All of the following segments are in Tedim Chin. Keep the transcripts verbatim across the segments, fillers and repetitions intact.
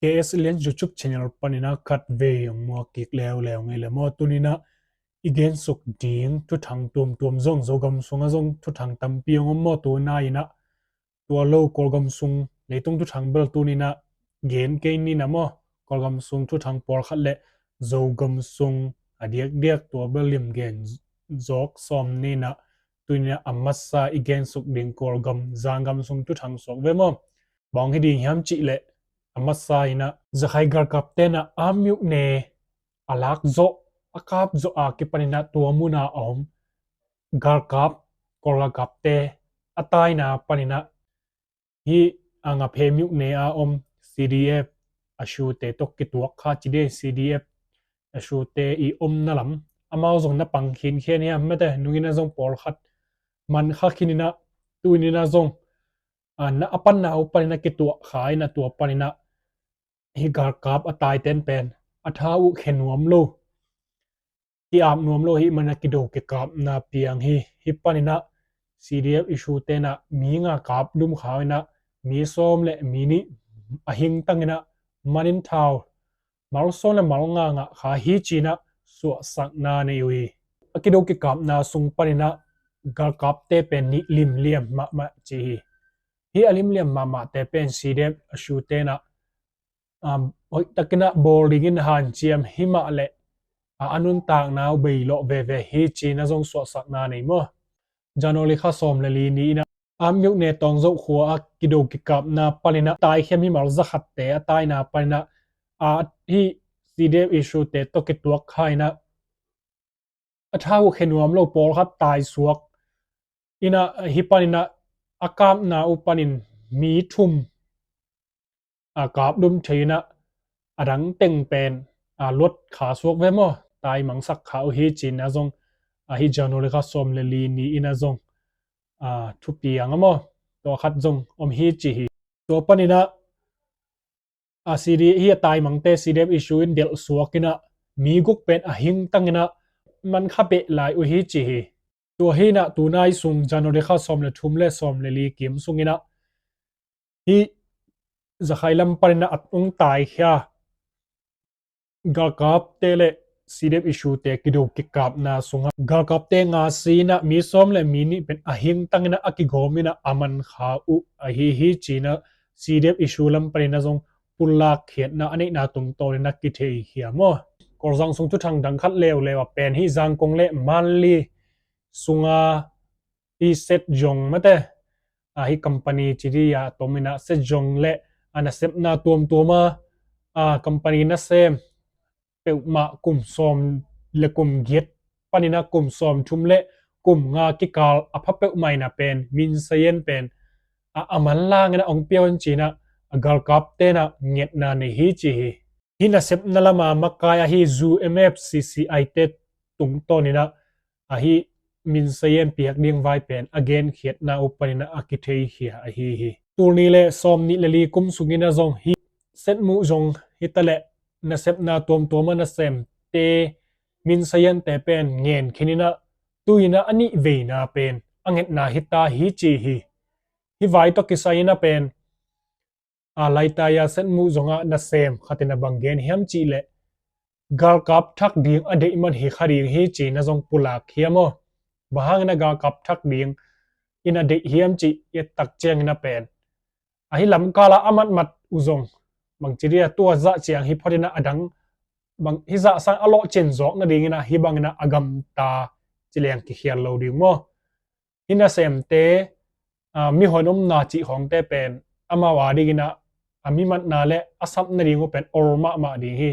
K S Lian YouTube channel panin ah khat vei hong muak kik leuleu ngei le maw. Tuni-in ah i gensuk ding thuthang tuamtuam zong, Zogam sungah zong thuthang tampi hong om maw. Tuni-in ah tua lo Kawlgam sung leitung thuthang bel tuni-in ah gen kei ni na maw. Kawlgam sung thuthang pawlkhat le Zogam sung a diakdiak tua bel lim gen zawk sawm ni na. Tuni-in ah a masa i gensuk ding Kawlgam, Zogam sung thuthang suak ve maw. Bang hi ding hiam cih leh a masa in ah Zakhai galkapte'n ah Amyotnya a lak zawh, a kap zawh a kipanin ah tua mun a om galkap, Kawl galkapte a taina panin ah hih a ngap he Myoknai a om C D F a sute tawh kituak kha ci ding. C D F a sute i omna lam amau zong na pang khinkhian hiam maw te, nung in ah zong pawlkhat man kha khin in ah, tuni-in ah zong a na a panna uh panin ah kituak kha in ah tua panin ah hih galkap a taite'n pen a tha uh khia nuam lo, ki-ap nuam lo ahih manin ah kido kikapna piang hi. Hih panin ah C D F i sute'n ah mi nga kap lum kha in ah mi sawm le mi nih a hingtang in ah man in thau mal sawm le mal nga ngah kha hi ci-in ah suahsakna nei uh hi. A kido kikapna sung panin ah galkapte pen nih limliam mahmah ci hi. Hih a limliam mahmahte pen C D F a sute'n ah um, hoihtakin ah bawl dingin hanciam hi mah leh a, a nuntakna uh bei lawh veve hi ci-in ah zong suahsakna nei maw. January kha sawm le li ni in ah Amyotnya Tawngzo khua a kido kikapna panin ah taikhia mimal zakhatte a taina panin ah a hih C D F i sute tawh kituak kha in ah a tha uh khia nuam lo pawlkhat taisuak in ah, hih panin ah a kapna uh panin mi thum a kap lum thei in ah a dang teng pen a luat kha suak ve maw. Taimangsak kha uh hi ci-in ah zong a hih January kha sawm le li ni in ah zong a thupiang a maw, tua khat zong om hi ci hi. Tua panin ah a C D, hih a taimangte C D F i su in delh suak in ah mi guk pen a hingtang in ah man kha beh lai uh hi ci hi. Tua hi in ah tunai sung January kha sawm le thum le sawm le li kim sung in ah hih Zakhai lam panin ah a tung taikhia galkapte le C D F i sute kido kikapna sungah galkapte nga si in ah mi sawm le mi nih pen a hingtang in ah a kigawm in ah a man kha uh ahi hi ci-in ah C D F i su lam panin ah zong pulak khiatna a neihna tungtawn in ah kitheikhia maw. Kawlzang sung thuthang dang khat leuleu ah pen hih Zangkong le Mandalay sunga hih Sejong maw te, a hih company ci ding a tom in ah Sejong le a nasepna tuamtuam a, a company nasem peuhmah kum sawm le kum giat panin ah kum sawm thum le kum nga kikal a pha peuhmah in ah pen Min Sae Yaeng pen a, a manlang in ah hong pia un ci-in ah a galkapte'n ah ngetna nei hi ci hi. Hih nasepna lam a makai ahi U M F C C I te tungtawn in ah a hih Min Sae Yaeng piak ding vai pen a genkhiatna uh panin ah a kitheikhia ahi hi. Tul nih le sawm nih le li kum sung in ah zong hih Set Mu Zong hi ta leh nasepna tuamtuam a nasemte Min Sae Yaeng te pen ngen khin in ah tu-in ah a nih veina pen a ngetna hi ta hi ci hi. Hih vai tawh kisai in ah pen a laitai a Set Mu Zong ah nasem khat in ah bang gen hiam cih leh galkap thak ding a deih man hi kha ding hi ci-in ah zong pulak hiam aw. Bang hangin ah galkap thak ding in a deih hiam cih i et tak ciangin ah pen a hih lamkal ah a matmat uh zong bang ci ding a, tua zah ciang hi phot in ah a dang bang hih zah sang a lawhcin zawk nadingin ah hih bangin ah a gamta ci leng kikhial lo ding maw. Hih nasemte a, mihon omna cih khawngte pen amau a dingin ah a mi matna le a sap nading uh pen ol mahmah ding hi.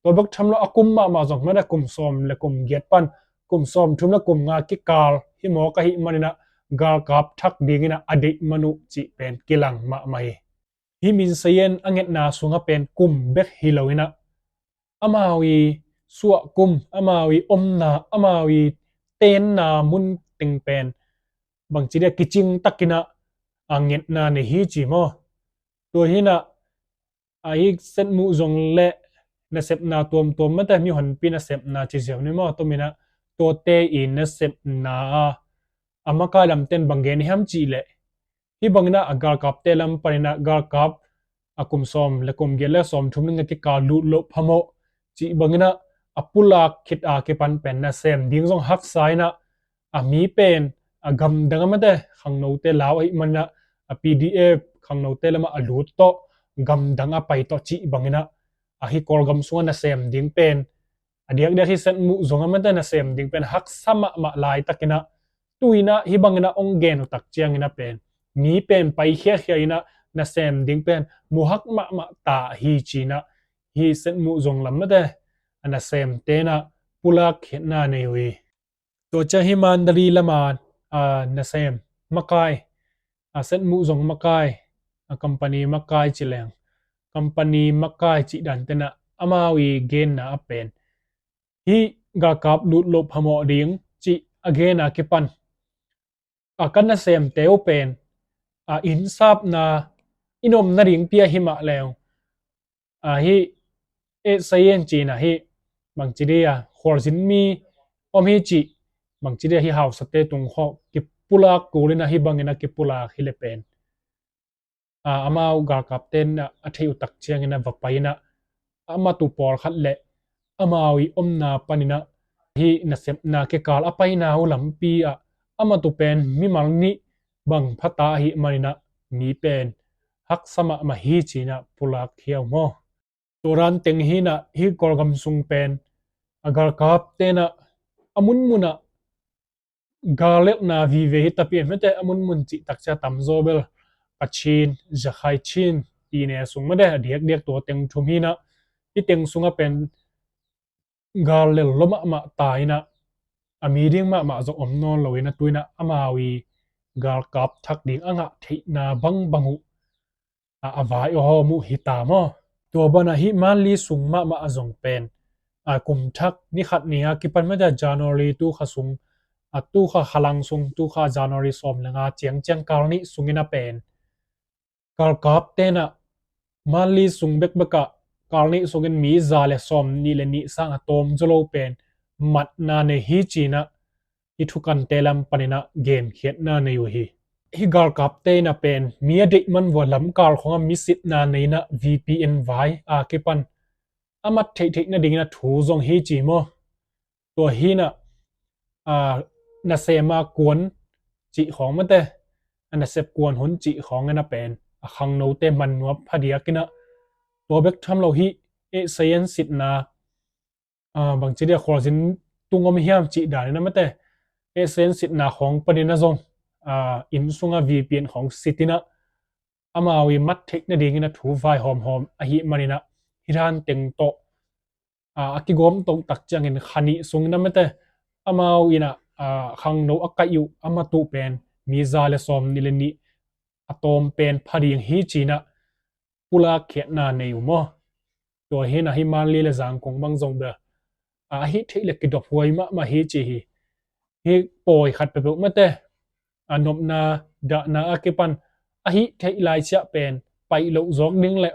Tua bek tham lo a kum mahmah zong mah a kum sawm le kum giat pan kum sawm thum le kum nga kikal hi mawk ahih manin ah galkap thak dingin ah a deih man uh cih pen kilang mahmah hi. Hih Min Sae Yaeng a ngetna sungah pen kum bek hi lo in ah amau i suah kum, amau i omna, amau i tenna mun teng pen bang ci ding a kicing takin ah a ngetna nei hi ci maw. Tua hi in ah a hih Set Mu Zong le nasepna tuamtuam mate, mihonpi nasepna ci ziau ni maw, tua min ah tuate i nasepna a a makai lamte'n bang gen hiam cih leh hih bangin ah a galkapte lam panin ah galkap a kum sawm le kum giat le sawm thum le nga kikal lut loh phamawh cih bangin ah a pulak khit a kipan pen nasem ding zong haksa in ah a mi pen a gamdang a mate khangnote lau ahih manin ah a P D F khangnote lamah a lut tawh gamdang a pai tawh cih bangin ah a hi Kawlgam sungah nasem ding pen a diakdiak hi Setmuh zong a mate nasem ding pen haksa mahmah laitakin ah tu in ah hi bangin ah ong gen uh tak ciangin ah pen mi pen pai khiakhia in ah nasem ding pen muhak mahmah ta hi ci in ah hi Setmuh zong lam mate a nasemte in ah pulak khiatna nei uh hi. Tua ciang hi Mandalay lama a nasem makai a Setmuh zong makai a company makai ci leng company makai cih dan ten ah amau i genna a pen hi galkap lut loh phamawh ding cih a gen a kipan a kan nasemte uh pen a innsapna i nuam nading pia hi mah leng a hi eh sayen cin a hi bangci dia khualzin mi om hi cih bangci dia hi hausate tung khawh kipulak kul in ah hi bangin ah kipulak hi le pen a amau galkapte in ah a theih uh tak ciangin ah va pai in ah a mat uh pawlkhat le amau i omna panin ah hi nasepna kikal a paina uh lampi ah a mat uh pen mimal nih bang phata ahih manin ah mi pen haksa mahmah hi ci in ah pulak khia uh maw. Tua dan teng hi in ah hi Kawlgam sung pen a galkapte in ah a munmun ah gal lelhna vive hi tapi mate a munmun cih tak ciang a tamzaw bel Kachin, Rakhine, Chin ti ne sung mate a diakdiak tua teng thum hi in ah hi teng sungah pen gal lel lua mahmah ta in ah a mi ding mahmah zong om nawn lo in ah tu in ah amau i galkap thak ding a ngah theihna bangbang uh a, a vai aw muh hi ta maw. Tua banah hih Manli sung mahmah a zong pen a kum thak ni khat ni a kipan mate January tu kha sung a tu kha khalang sung tu kha January sawm le nga ciangciang kal nih sungin a pen galkapte in ah Manli sung bekbek ah kal nih sungin mi za le sawm nih le nih sang a tawm zaw lo pen matna nei hi ci in ah hi thukante lam panin ah genkhiatna nei uh hi. Hi galkapte in a pen mi a deih man vua lamkal khawngah mi sitna nei in ah V P N vai a kipan a mat theihtheih nadingin a thu zong hi ci maw. Tua hi in ah a nasema kuan cih khawng mate a nasep kuan hun cih khawng in a pen a khangnote man nuam phadiak in ah tua bek tham lo hi eh sayen sitna bangci dia khualzin tung om hiam cih dan in a mate eh sayen sitna khawng panin a zong inn sungah V P N khawng sit in ah amau i mat theih nadingin a thu vai hawmhawm ahih manin ah hi dan teng tawh a kigawm toh tak ciangin kha nih sungin a mate amau in ah khangno a kaih uh a mat uh pen mi za le sawm nih le nih a tawm pen phading hi ci in ah pulak khiatna nei uh maw. Tua hi in ah hi Manli le Zangkong bang zong bel a hih theih le kidop huai mahmah hi ci hi. Hi pawi khat peuhpeuh mate a nopna dahna a kipan a hih theih lai ciah pen paih loh zawk ding le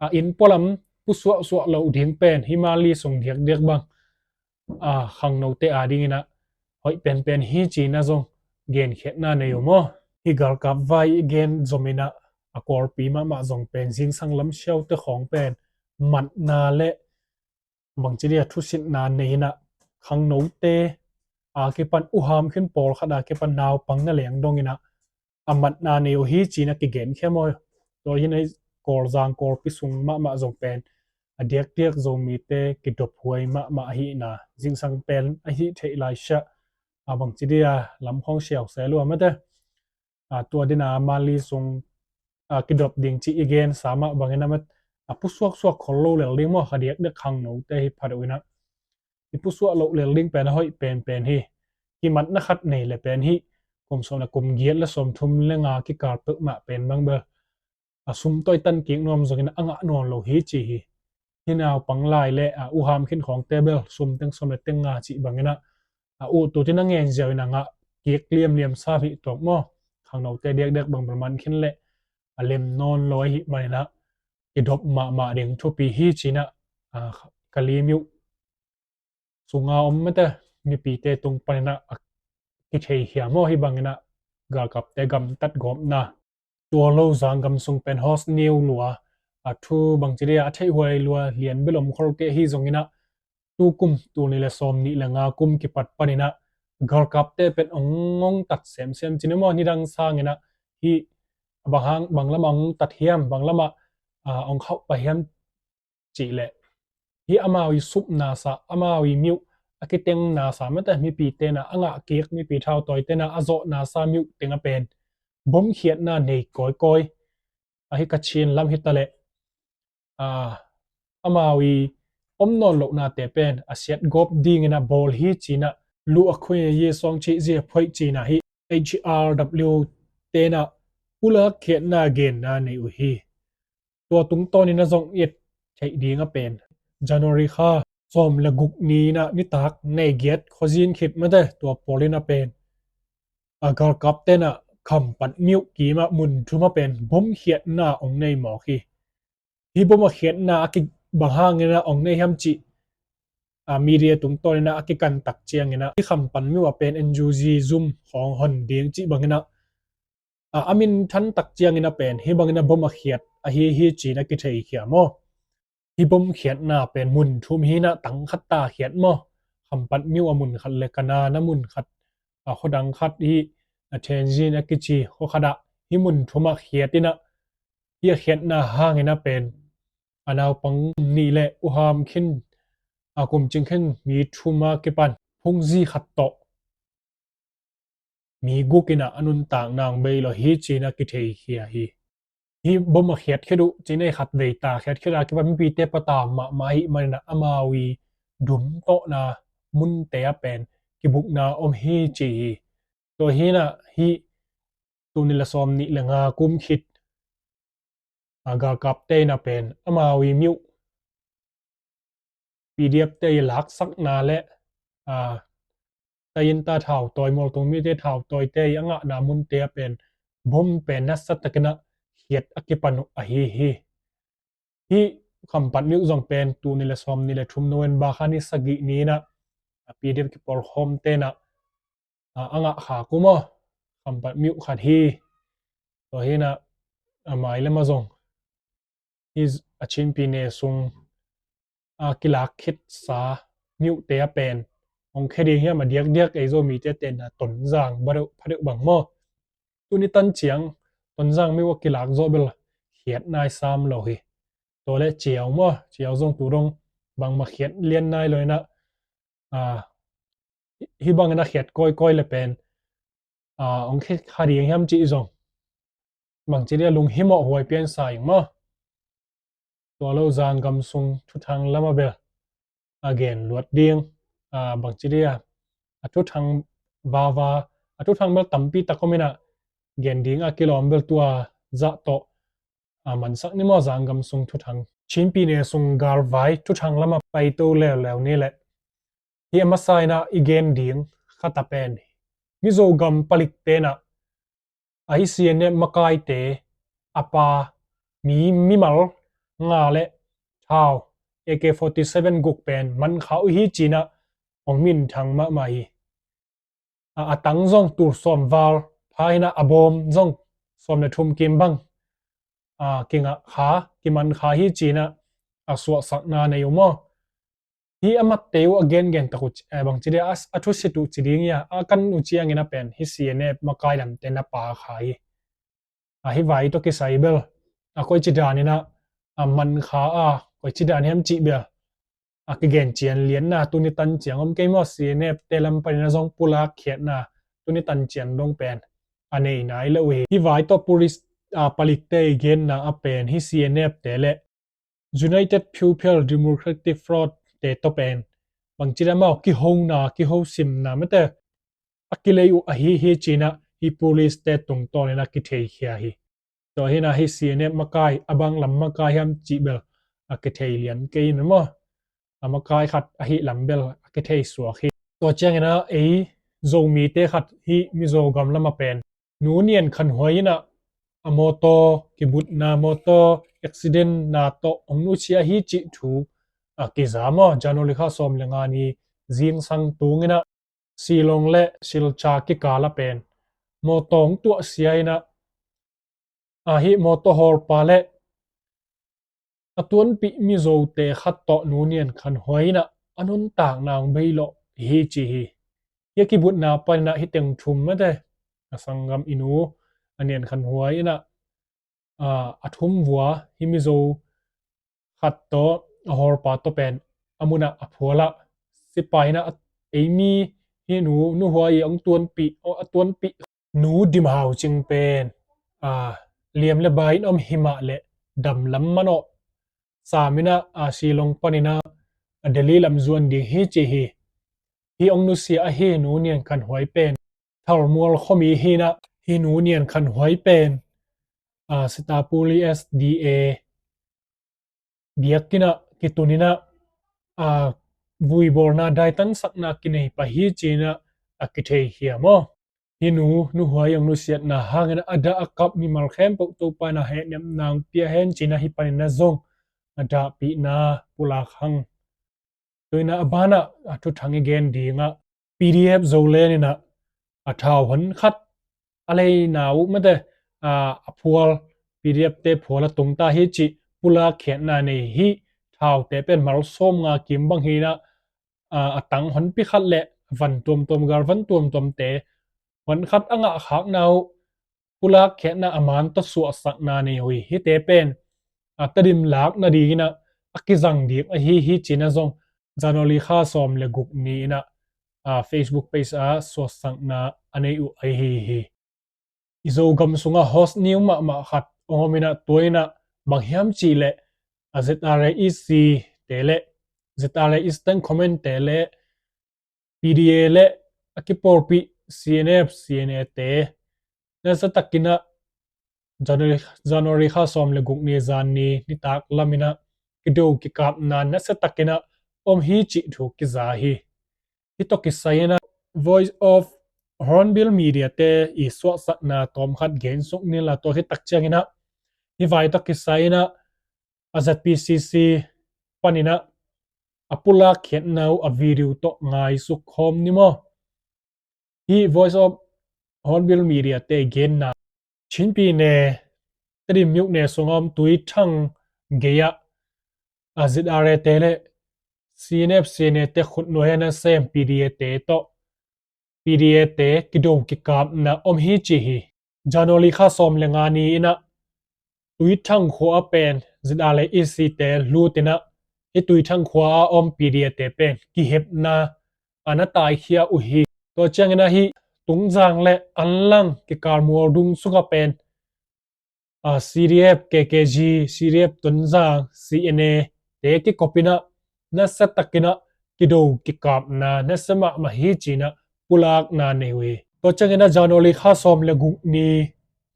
a inn pualam pusuahsuah loh ding pen hi Manli sung diakdiak bang a khangnote a dingin ah hoih penpen hi ci in ah zong genkhiatna nei uh maw. Hi galkap vai i gen zom in ah a Kawlpi mahmah zong pen zingsang lam siaute khawng pen matna le bangci dia thusitna nei in ah khangnote a kipan uham khin pawlkhat a kipan naupang na leng dong in ah a matna nei uh hi ci in ah kigenkhia maw. Tua hi in ah Kawlzang Kawlpi sung mahmah zong pen a diakdiak Zomite kidop huai mahmah ahihna zingsang pen a hih theih lai siah a bangci dia lam khawng siau sel uh a mate a tua dina Manli sung a kidop ding ci i gen sa mah bangin a mat a pusuaksuak khol lo lel ding maw. Kha diakdiak khangnote hi pha deuh in ah i pusuah loh lel ding pen a hoih penpen hi. Hi matna khat nei le pen hi kum sawm le kum giat le sawm thum le nga kikal peuhmah pen bang bel a sum tawh i tan kik nuam zongin a ngah nawn lo hi ci hi. Hi naupang lai le a uham khin khawngte bel sum teng sawm le teng nga cih bangin ah a uh tutin a ngen ziau in a ngah kik liamliam sa hih tuak maw. Khangnote diakdiak bang bel man khin le a lem nawn lo ahih manin ah kidop mahmah ding thupi hi ci in ah ka lim uh sunga om mate mipite tung panin ah a kithei hiam aw hi bangin ah galkapte gamtat gawpna. Tua lo zanggam sung pen host neu lua a thu bangci dia a theihhuai lua lian bel om khol kei hi zongin ah, tukum tul nih le sawm nih le nga kum kipat panin ah galkapte pen ong ong tat semsem ci ni maw, nidang sangin ah hih bang hang, bang lamah ong tat hiam, bang lamah ong khauh pah hiam cih leh, hih amau i sup nasa, amau i myuh a kiteng nasa, mate, mipi tena a ngah kik, mipi thautawi tena a zawh nasa myuh teng a pen bom khiatna nei kawikawi. Ahi Kachin lam hi ta leh, amau i om nawn lohnate pen a siat gawp dingin a bawl hi cin ah, luh a khuin a ye suang cih zia phoih cin ah hih H R W tena pulak khiatna genna nei uh hi. Tua tungtawnin a zong i et theih ding a pen January kha sawm le guk ni-in ah nitak nei giat khuazin khit, mate, tua pawlin a pen a galkap tena Khampat myuh kim ah mun thum a pen bom khiatna ong nei mawk hi. Hih bom a khiatna a ki, bang hangin ah ong nei hiam cih a media tungtawnin ah a kikan tak ciangin ah, hih Khampat myuh a pen N U G zum khawng hon ding cih bangin ah, a, a min than tak ciangin a pen hih bangin a bom a khiat ahi hi cin a kitheikhia maw. Hih bom khiatna pen mun thum hi-in ah tang khat ta khiat maw. Khampat myuh a mun khat le Kanan a mun khat, a, khuadang khat hi, a, Tenzin a kici khua khat ah, hih mun thum ah khiat in ah, hih a khiatna hangin a pen a naupang nih le u ham khin, a, kum cing khin mi thum a kipan phungzi khat tawh mi guk in ah a nuntak nang bei lo hi cin a kitheikhia hi. Hih bom a khiat khit uh cin ei khat vei ta khiat khit a kipan mipite pata mahmah ahih manin ah amau i dum tawhna munte a pen kibukna om hi ci hi. Tua hi-in ah hih tul nih le sawm nih le nga kum khit a galkapte in a pen amau i myuh P D F te i laksakna le, a, tainta thautawi, mualtung mite thautawite i a ngahna munte a pen bom pen nasa takin ah khiat a kipan uh ahi hi. Hih Khampat myuh zong pen tul nih le sawm nih le thum November kha ni sagih ni-in ah, a, P D F kipawlkhawm tena, a, a ngah khak uh maw, Khampat myuh khat hi. Tua hi-in ah a mai lam a zong hih a Chinpi ne sung a kilak khitsa myuhte a pen ong khia ding hiam a diakdiak ei Zomite tenna Tonzang phadeuh bang maw. Tuni tan ciang Tonzang myuh a kilak zawh bel khiat nai sam lo hi. Tua le Ciau maw, Ciau zong tu dong bangmah khiat lian nai lo-in ah, a, hih bangin a khiat kawikawi le pen, a, ong khia kha ding hiam cih zong bangci dia lunghimawh huai piansa ing maw. Tua lo Zangam sung thuthang lam a bel a gen luat ding, a, bangci dia a thuthang vava, a thuthang bel tampi tak om in ah gen ding a kilawm bel tua zah tawh, a, mansak ni maw, Zangam sung thuthang. Chinpi ne sung galvai thuthang lam a paito leuleu ni leh, hih a masa in ah i gen ding khat a pen Mizogam palikte in ah, a, hih C N F makaite a pa mi mimal nga le thau A K forty seven guk pen man kha uh hi cin ah ong minthang mahmah hi. A, a tang zong tul sawm val pha hi-in ah a bawm zong sawm le thum kim bang, a, kingah kha, kiman kha hi cin ah a suahsakna nei uh maw. Hih a matte uh a gengen tak uh, eh, bangci dia a, a thusit uh ci ding hia, a kan uh ciangin a pen hih C N F makai lamte na pa kha hi. A, hih vai tawh kisai bel a koici danin ah a man kha a, koici dan hiam cih bel a kigen cian lianna tuni tan ciang om kei maw, C N F te lam panin a zong pulak khiatna tuni tan ciang dong pen a nei nai lo uh hi. Hih vai tawh police, a, palikte i genna a pen hih C N F te le United People Democratic Front te tawh pen bangci dia maw, kihona, kihosimna mate a kilei uh ahi hi cin ah hih police te tungtawnin a kitheikhia hi. Tua hi-in ah hih C N F makai a bang lam makai hiam cih bel a kithei lian kei in maw. A makai khat ahih lam bel a kithei suak hi. Tua ciangin ah ei Zomite khat hih Mizogam lam a pen nu Nian Khan Huai in ah a mawtaw kibutna, mawtaw accident na tawh ong nusia hi cih thu a kiza maw, January kha sawm le nga ni zingsang tungin ah Shillong le Silchar kikal a pen mawtaw ong tuahsia in ah, a, hih mawtaw hawlpa le a tuanpih Mizote khat tawh Nu Nian Khan Huai in ah a nuntakna hong bei lawh hi ci hi. Hih a kibutna panin ah hih teng thum mate, a sanggam i nu a Nian Khan Huai in ah, aa, a thum vua hih Mizo khat tawh a hawlpa tawh pen a mun ah a phual ah, sipai in ah, ei mi, hih nu, Nu Huai i hong tuanpih, a tuanpih Nu Dim Hau Cing pen, aa, liam le bai in om himah leh dam lam manawh sam in ah, aa, Shillong panin ah, a Delhi lam zuan ding hi ci hi. Hih hong nusia ahi Nu Nian Khan Huai pen Thalmual khuami hi in ah, hih Nu Nian Khan Huai pen, aa, Sitapuli S D A biakinn ah kitun in ah, aa, vuibawlna daitansakna kinei pah hi ci in ah a kithei hi a maw. Hih nu, Nu Huai i hong nusiatna hangin ah a dah a kap mimal khempeuh Topa in ah hehnemna hong pia hen ci in ah hih panin ah zong a dahpihna pulak hang. Tua in ah a ban ah a thuthang i gen ding ah, P D F Zoland in ah a thau hon khat a leina uh mate, aa, a phual, P D F te phual a tungta hi cih pulak khiatna nei hi. Thaute pen mal sawmnga kim bang hi in ah, aa, a tang honpi khat le van tuamtuam, gal van tuamtuamte hon khat a ngahkhakna uh pulak khiatna a man tawh suahsakna nei uh hi. Hihte pen, aa, Tedim lak nading in ah a kizang ding ahi hi ci in ah zong January kha sawm le guk ni in ah, aa, Facebook page ah suahsakna a nei uh ahi hi. I Zogam sungah hot news mahmah khat hong om in ah, tua in ah bang hiam cih leh, aa, Z R A E C te le Z R A Eastern Command te le P D A le a kipawlpih C N F, C N A te nasa takin ah January, January kha sawm le guk ni zan ni nitak lam in ah kido kikapna nasa takin ah om hi cih thu kiza hi. Hih tawh kisai in ah Voice of Hornbill Media te i suahsakna tawm khat gen suk ni la, tua khit tak ciangin ah hih vai tawh kisai in ah a Z P C C panin ah a pulak khiatna uh a video tawh ngaisuk khawm ni maw. Hih Voice of Hornbill Media te genna, Chin pyine, Tedim myone sungah om Tuithang gei ah, aa, Z R A te le C N F, C N A te khutnuai a nasem P D A te tawh, P D A te kido kikapna om hi ci hi. January kha sawm le nga ni in ah Tuithang khua ah pen Z R A E C te lut in ah, hih Tuithang khua a om P D A te pen kihepna a na taikhia uh hi. Tua ciangin ah hih Tungzang le Anlang kikal mual dung sungah pen, aa, C D F, K K G, C D F Tonzang, C N A te kikop in ah nasa takin ah kido kikapna nasa mahmah hi ci in ah pulakna nei uh hi. Tua ciangin ah January kha sawm le guk ni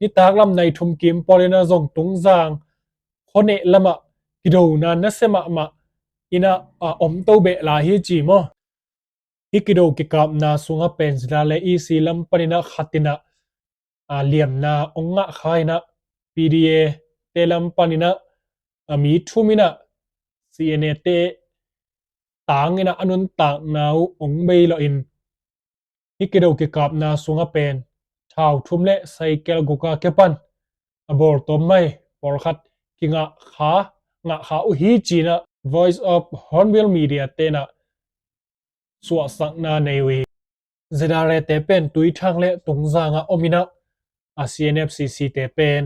nitak lam nai thum kim pawl in ah zong Tungzang khuaneh lamah kidona nasa mahmah in ah, aa, om to beh lai hi ci maw. Hih kido kikapna sungah pen Z R A E C lam panin ah khat in ah, aa, liamna hong ngah kha in ah, P D A te lam panin ah, aa, mi thum in ah C N A te tang in ah a nuntakna uh hong bei lawh in, hih kido kikapna sungah pen thau thum le cycle guk a kipan a bawltawm mai pawlkhat kingah kha, ngah kha uh hi ci in ah Voice of Hornbill Media te in ah suahsakna nei uh hi. Z R A te pen Tuithang le Tungzang ah om in ah, a C N F C C te pen,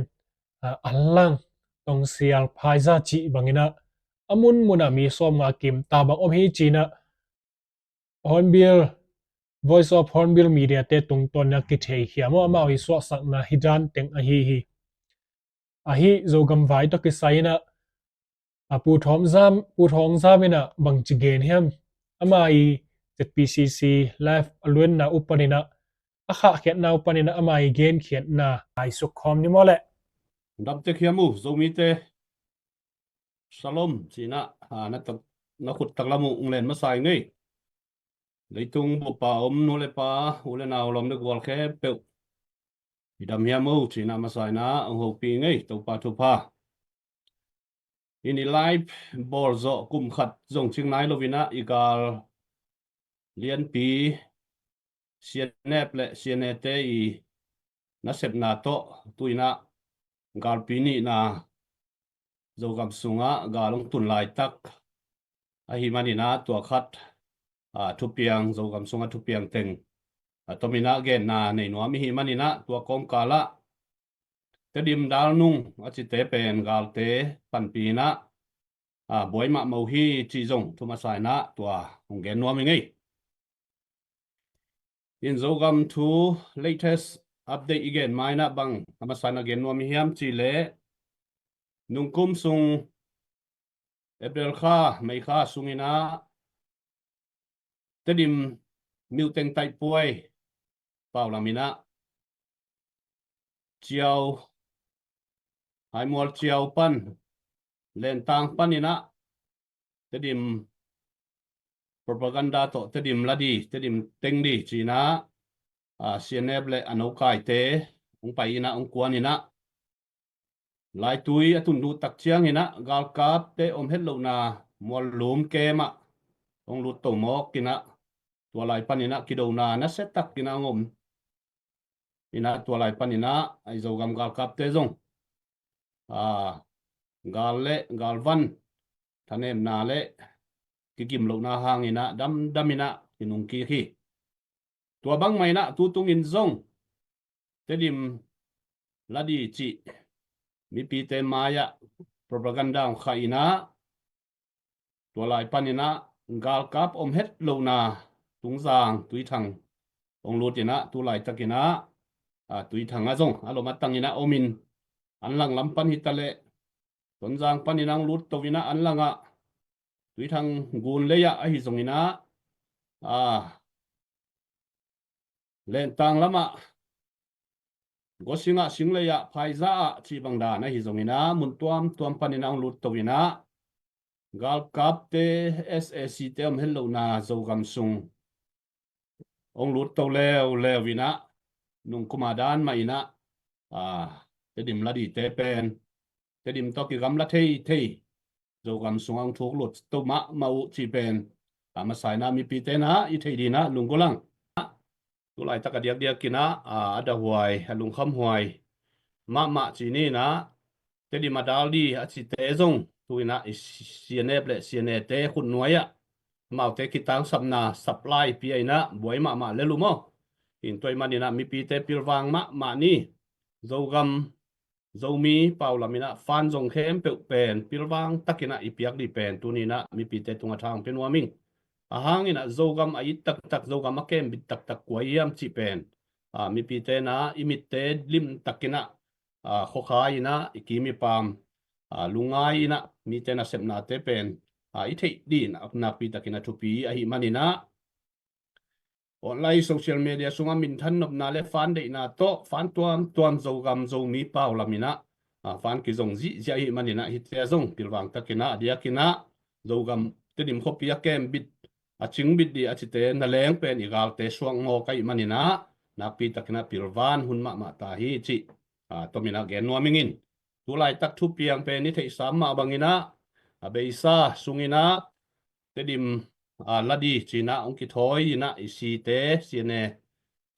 aa, Anlang, Tongsial, Phaiza cih bangin ah a munmun ah mi sawmnga kim ta bang om hi ci in ah Hornbill, Voice of Hornbill Media te tungtawn in ah kitheikhia maw, amau i suahsakna hih dan teng ahi hi. Ahi Zogam vai tawh kisai in ah, a Pu Thawng Zam, Pu Thawng Zam in ah bangci gen hiam? Ama i Z P C C live a luenna uh panin ah, a khahkhiatna uh panin ah ama i genkhiatna ngaisuk khawm ni maw leh. Dam tek hiam uh, Zomite. Shalom, ci in ah, aa, na tak, na khut taklam uh hong len masa ing ei. Leitung bup a om nu le pa, u le nau, lawm le gual khempeuh, i dam hiam uh, ci in ah masa in ah hong hopih ing ei, Topa thupha. In i live bawl zawh kum khat zong cing nai lo in ah i gal lianpi C N F le C N A te i nasepna tawh tu in ah galpi nihna Zogam sungah gal hong tun laitak ahih maninah tua khat, aa, thupiang, Zogam sungah thupiang teng, aa, tominah genna nei nuam ihih maninah tua kawmkalah Tedim dalnung a cite pen galte panpinah, aa, buai mahmah uh hi cih zong thu masa inah tua hong gen nuam hi ngei. In Zogam thu latest update i gen ma inah bang a masa inah gen nuam i hiam cihleh nungkum sung April kha, May kha sunginah Tedim Myo Teng Taih Puai pau laminah Ciau, Haimual Ciau pan Lentang paninah Tedim propaganda tawh Tedim la di, Tedim teng di cinah, aa, C N F le a nokaite hong pai inah hong kuan inah laitui a tun duh tak cianginah galkapte om het lohna Muallum kemah hong lut to mawk inah tua lai paninah kidona nasiatak inah hong om inah tua lai paninah ahi Zogam galkapte zong, aa, gal le galvan thanemna le kigim lohna hanginah damdam inah kinungkik hi. Tua bangmah inah tutungin zong Tedim la di cih mipite mai-ah propaganda hong khah inah tua lai paninah galkap om het lohna Tungzang Tuithang hong lut inah tu laitakinah, aa, Tuithang ah zong a lom a tanginah omin anlang lam pan hitaleh Tonzang paninah hong lut to inah anlangah Tuithang gun lei-ah ahi zonginah, aa, Lentang lamah Gosingah, Singlei-ah, Phaiza-ah cih bang dan ahi zonginah mun tuamtuam paninah hong lut to inah galkapte, S A C te om het lohna Zogam sung hong lut to leuleu inah nungkuma dan mah inah, aa, Tedim la dite pen Tedim tawh kigamla theithei Zogam sungah hong thuk lut to mahmah uh cih pen a masa inah mipite inah i theih dinah lunggulh ang. Tu laitak a diakdiakinah, aa, a dahuai, a lungkhamhuai mahmah ci ninah Tedim a dal di a cite zong tu inah i C N F le C N A te khutnuai-ah amaute kitangsapna supply pia inah buai mahmah lel uh maw. In tua ahih maninah mipite pilvang mahmah ni. Zogam, Zomi pau laminah fan zong khempeuh pen pilvang takinah i piak dih pen tuninah mipite tungah thang pia nuam ing. A hanginah Zogam a it taktak, Zogam a kembit taktak kua hiam cih pen, aa, mipite inah i mitte lim takinah, aa, khuakhai inah i kim i pam, aa, lungngai inah mite nasepnate pen, aa, i theih dih nakpi takinah thupi ahih maninah online social media sungah minthan nopna le fan deihna tawh fan tuamtuam Zogam Zomi pau laminah, aa, fan kizong zihziah ahih maninah hite zong pilvang takinah a diakinah Zogam Tedim khuapi a kembit a cingbit dih a cite na leng pen i galte suak mawk ahih maninah nakpi takinah pilvan hun mahmah ta hi cih, aa, tominah gen nuam ing in. Tu laitak thupiang pen i theihsa mah banginah a beisa sunginah Tedim, aa, la di cinah hong kithawi inah i site, C N A,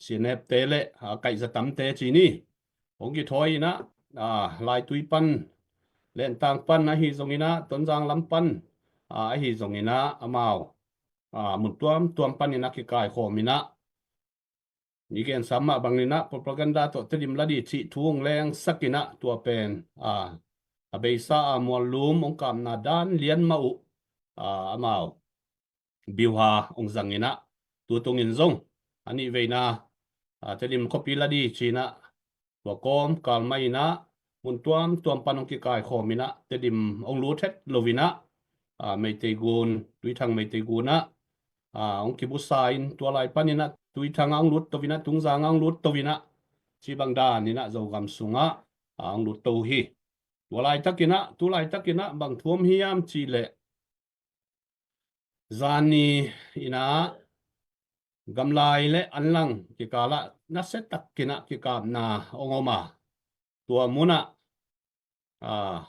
C N F te le, aa, kaihzatamte ci ni hong kithawi inah, aa, laitui pan, Lentang pan ahi zonginah Tonzang lam pan, aa, ahi zonginah amau, aa, mun tuamtuam paninah kikaikhawm inah i gensa mah banginah propaganda tawh Tedim la di cih thu hong lengsak inah tua pen, aa, a beisa a Muallum hong kapna dan lian mah uh, aa, amau biuha hong zang inah tutungin zong a nih veina, aa, Tedim khuapi la di cinah tua kawmkal mah inah mun tuamtuam pan hong kikaikhawm inah Tedim hong lut het lo inah, aa, Meitei gun, Tuithang Meitei gunah, aa, hong kibusa in tua lai paninah Tuithang ah hong lut to inah, Tungzang ah hong lut to inah cih bang daninah Zogam sungah, aa, hong lut to uh hi. Tua laitakinah, tu laitakinah bang thu om hiam cihleh zani inah gamlai le anlang kikalah nasiatakinah kikapna hong om a, tua munah, aa,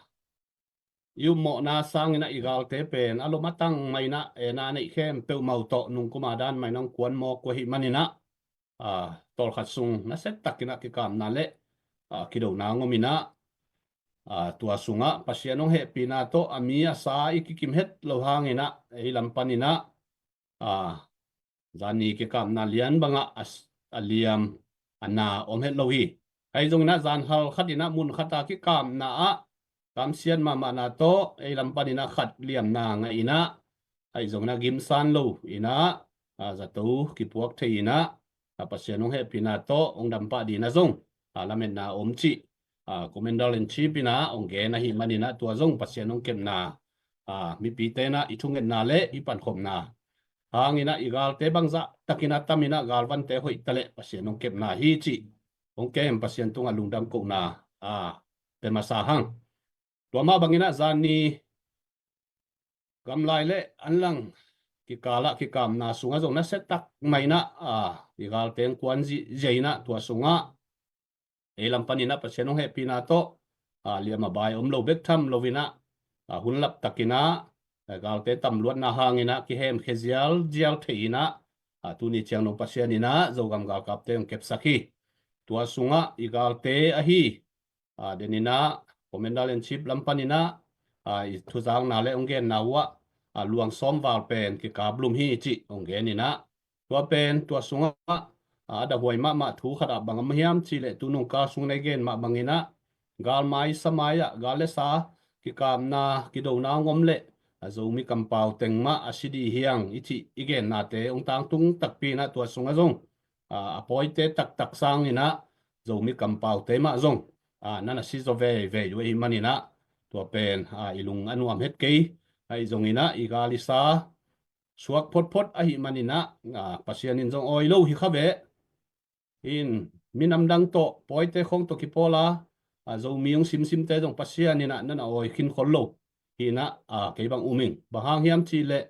i upmawhna sanginah i galte pen a lom a tang mah inah ena neih khempeuh mau tawh nungkuma dan mah inah hong kuan mawk uh ahih maninah, aa, tawlkhat sung nasiatakinah kikapna le, aa, kidona hong om inah aa, tua sungah Pasian hong hehpihna tawh a mi a sa i kikim het lo hanginah ei lam paninah, aa, zani kikapna lian bangah a, a liam a na om het lo hi. Ahi zonginah zan hal khatinah mun khata kikapna ah kamsiat mahmahna tawh ei lam paninah khat liamna ngahinah, ahi zonginah gimsan lo inah, aa, zato kipuak thei inah, aa, Pasian hong hehpihna tawh hong dampah dinah zong, aa, lametna om cih, aa, Commander in Chief inah hong gen ahi maninah tua zong Pasian hong kepna, aa, mipite inah i thungetna le i pankhopna hanginah i galte bangzah takinah taminah galvante hoih taleh Pasian hong kepna hi cih hong kem Pasian tungah lungdam kohna, aa, pe masa hang. Tua mah banginah zani gamlai le anlang kikalah kikapna sungah zong nasia tak mah inah, aa, i galte hong kuan zihziah inah tua sungah ei lam paninah Pasian hong hehpihna tawh, aa, liam a bai om lo bek tham loinah, aa, hun lap takinah, aa, galte tamluatna hanginah kihemkhia zialzial thei inah, aa, tuni ciang dong Pasian inah Zogam galkapte hong kepsak hi. Tua sungah i galte ahi, aa, deninah Commander in Chief lam paninah, aa, i thuzakna le hong genna uhah, aa, luang sawm val pen kikap lum hi cih hong geninah, tua pen tua sungah, aa, a dahuai mahmah thu khatah bang om hiam cihleh tunung kal sung nei gen mah banginah galmai samai ah gal le sa kikapna kidona hong om leh, aa, Zomi kampau teng mah a si dih hiang i cih i gennate hong tangtung takpi inah tua sungah zong, aa, a pawite taktak sanginah Zomi kampaute mah zong, aa, nan a si zaw veivei uh ahi maninah tua pen, aa, i lung a nuam het kei. Ahi zonginah i gal i sa suak photphot ahi maninah, aa, Pasian in zong awi lo hi kha ve. In minam dang tawh pawite khawng tawh kipawl a, aa, Zomi hong simsimte zong Pasian inah nan a awi khin khol lo hinah, aa, kei bang um ing. Bang hang hiam cihleh,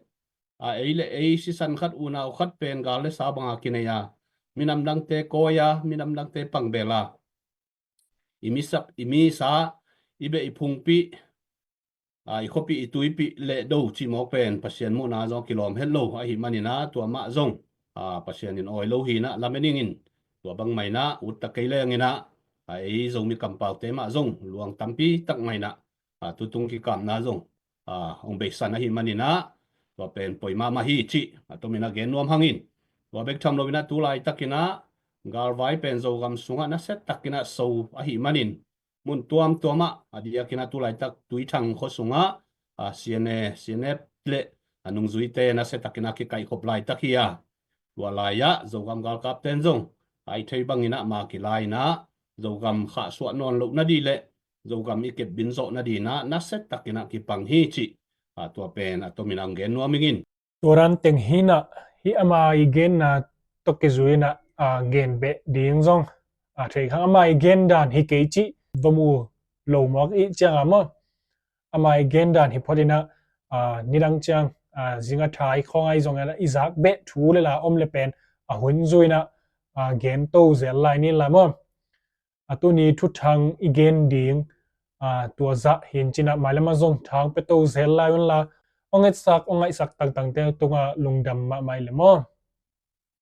aa, ei le ei sisan khat unau khat pen gal le sa banga kinei a, minam dangte kawi a, minam dangte pangbel a, i misak i misa, i beh i phungpih, aa, i khuapih i tuipih le do cihmawk pen Pasian muhna zong kilawm het lo ahi maninah tua mah zong, aa, Pasian in awi lo hinah lamen ingin, tua bang mah inah ut ta kei lenginah, aa, ei Zomi kampaute mah zong luang tampi tak mah inah, aa, tutung kikapna zong, aa, hong beisan ahi maninah tua pen poi mahmah hi cih a tominah gen nuam hangin, tua bek tham loinah tu laitakinah galvai pen Zogam sungah nasia takinah so ahi manin mun tuamtuamah a diakinah tu laitak Tuithang khua sungah, aa, C N A, C N F le a nungzuite nasia takinah kikaihkhop laitak hi a, tua lai-ah Zogam galkapten zong a i thei banginah ma kilai inah Zogam khahsuah nawn loh nadih le Zogam i kepbin zawh nadinah nasia takinah kipang hi cih, aa, tua pen a tominah hong gen nuam ingin. Tua dan teng hinah hih ama i genna tawh kizui inah, aa, gen beh ding zong, aa, thei khang ama i gen dan hi kei cih va mu lo mawk i cianga maw. Ama i gen dan hi phot inah, aa, nidang ciang, aa, zing a thai khawng ahi zong inah i zak beh thu le la om le pen a hun zui inah, aa, gen to zel lai ni la maw. A tuni thuthang i gen ding, aa, tua zah hin cinah mailam a zong thang pia to zel lai un la, ong etsak ong ngaihsak tangtangte tungah lungdam mahmah i le maw.